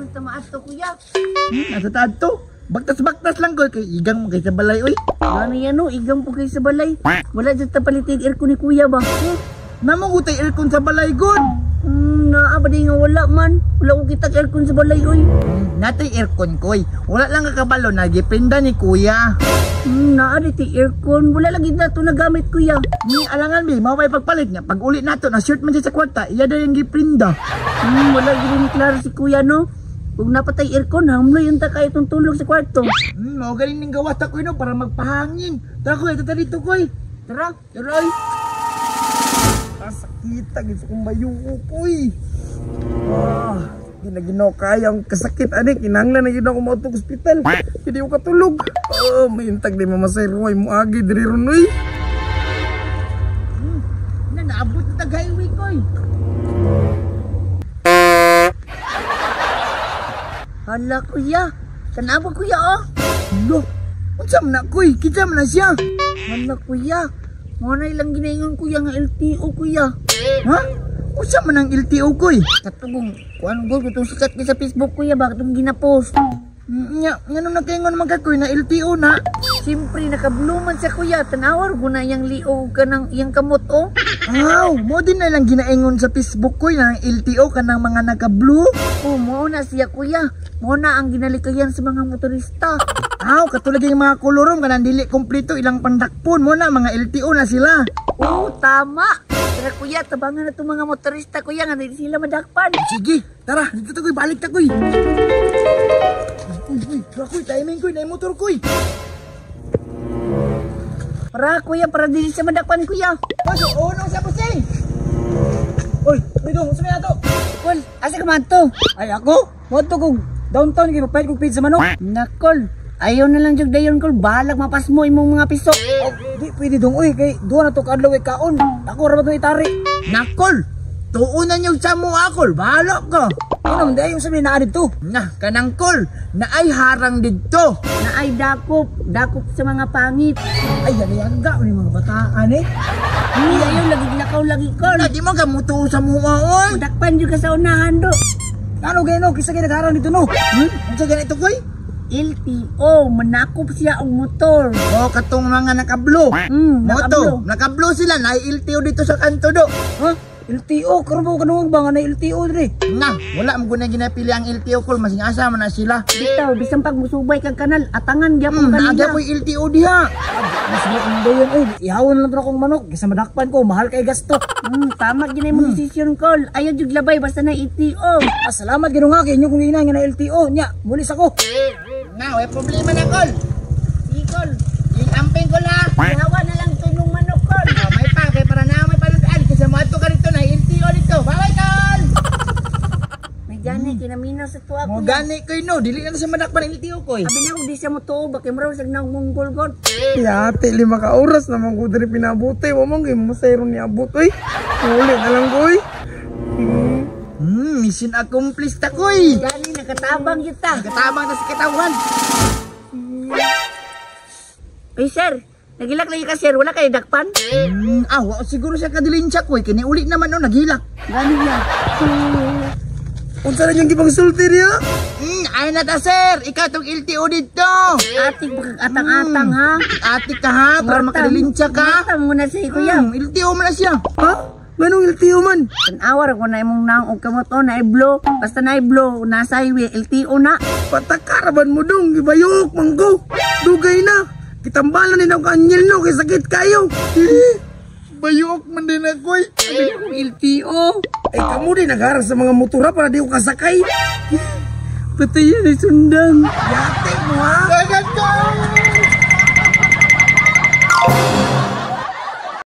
man ta maadto, kuya. Asa ta adto? Baktas-baktas lang ko kay igang mo kay sa balay oy. Gani yan no, igang po kay sa balay. Wala jud ta palitig aircon ni kuya ba? Namong utay aircon sa balay gud. Naa ba di nga wala man? Wala ko kitag aircon sa balay oy. Natay aircon koy. Wala lang kakabalo na gipinda ni kuya. Naa di ti aircon. Wala lagi na to nagamit, kuya. Ni alangan bi, mao may pagpalit niya. Pag uli nato na shirt man siya sa kwarta, iya daw yung giprinda. Wala gid ni klaro si kuya no. Kung napatay aircon, hamloy unta kayo itong tulog sa kwarto. Mao galing ning gawas ta koy no para magpahangin. Tara koy, tara dito koy. Tara. Tara oy. Kasakita gid sa kong bayuko koy. Ah, di na ginaw kaya ang kasakit ani, kinahanglan na gid ako maadto ospital. Hindi ko katulog. Oh, may intag di mamasay ruway mo agi diri ron oy. Na naabot na tag highway koy. Hala kuya, tanawa kuya oh. Lo, unsa man na koy? Kinsa man na siya? Hala kuya, mo na ilang ginaingon kuya nga LTO kuya. Ha? Unsa man ang LTO koy? Katugong kuan gud itong sikat ni sa Facebook kuya, bakit itong ginapost? Nya, ngano nagkaingon man ka koy na LTO na? Siyempre nakabluman siya kuya, tanawar ko na iyang lio ka ng iyang kamot oh. Aw, mo din na lang ginaingon sa Facebook koy na ang LTO kanang mga naka-blue. Oh, mo na siya kuya. Mo na ang ginalikayan sa mga motorista. Aw, katulad yung mga kolorom kanang dili kompleto ilang pandakpon mo na mga LTO na sila. Oh, tama. Tara kuya, tabangan na itong mga motorista kuya nga dili sila madakpan. Sige, tara, dito ta koy, balik ta koy. Uy, uy, tara koy, timing koy, na motor koy. Para kuya, para dili siya madakpan kuya. Paso, uno sa pusing. Oy, oy dong, unsa may ato? Kol, asa ka man to? Ay ako, moadto kog downtown kay papalit kog pizza manok. Nakol, ayaw na lang jud dayon kol, balag mapasmo imong mga piso. Oh, di pwede dong oy kay duha na to kaadlaw kay kaon. Ako ra ba tong itari? Nakol, tuunan yung sa mo akol, bahala ka. Ano man day unsa may naa didto? Na, kanang kol, na ay harang didto. Na ay dakop, dakop sa mga pangit. Ay, yanga ni mga bataan eh. Hindi ayaw lagi lakaw lagi kol. Na, di mo ka mutuo sa mua oy. Dakpan jud ka sa unahan do. Ano gay no, kisa gay nagharang dito no? Unsa ganito koy? LTO, manakop siya og motor. Oh, katong mga nakablo. Nakablo. Moto, nakablo sila, na LTO dito sa kanto do. Ha? LTO, karon ba kanungog ba nga na LTO dire? Na, wala mo guna ginapili ang LTO kol, masing asa man na sila. Bitaw, bisan pag musubay kag kanal, atangan gyapon kanila. Naagya po'y LTO diha. Mas mo kung dayon oy, ihawon na lang to akong manok kaysa madakpan ko, mahal kay gasto. Tama gyud imong desisyon kol. Ayaw jud labay basta na LTO. Ah, salamat gyud nga kay inyo kung gina nga na LTO nya, mulis ako. Na, way problema na kol. Sige kol. Iamping ko la. Ihawa na lang to imong manok kol. Oh, may pa kay para na may panutaan kasi moadto ka dito na LTO dito. Bye-bye kol. May gani kinaminaw sa tuwa Mo ko. gani koy no, dili na sa madakpan ang LTO koy. Abi na kung di siya motuo ba kay murag sa naong monggol god. Yate, 5 ka oras naman ko diri pinabuti. Wa man kay masayro ni abot oy. Uli na lang koy. Mission accomplished ta koy. Gani nakatabang gyud ta. Nakatabang ta sa katawan. Ay sir, nagilak lagi ka sir, wala kay dakpan? Wa siguro siya kadilinsya koy, kini uli naman no naghilak. Gani niya. Unsa na yung gibang sulti niya? Ay na ta sir, ikaw tong LTO dito. Atik atang-atang ha. Atik ka ha, para makadilinsya ka. Ngata mo na siya kuya. LTO man na siya. Ha? Ganong LTO man? Tanawar ko na imong naong og kamot o na iblo. Basta na iblo, nasa highway, LTO na. Patakaraban mo dong, gibayok manggo. Dugay na. Kitambalan ni ang anyel no, kay sakit kayo. Bayok man din ako eh. Sabi na akong LTO. Ay kamo din nagharang sa mga motora para di ko kasakay. Patay yan ay sundang. Yate mo ha. Dagan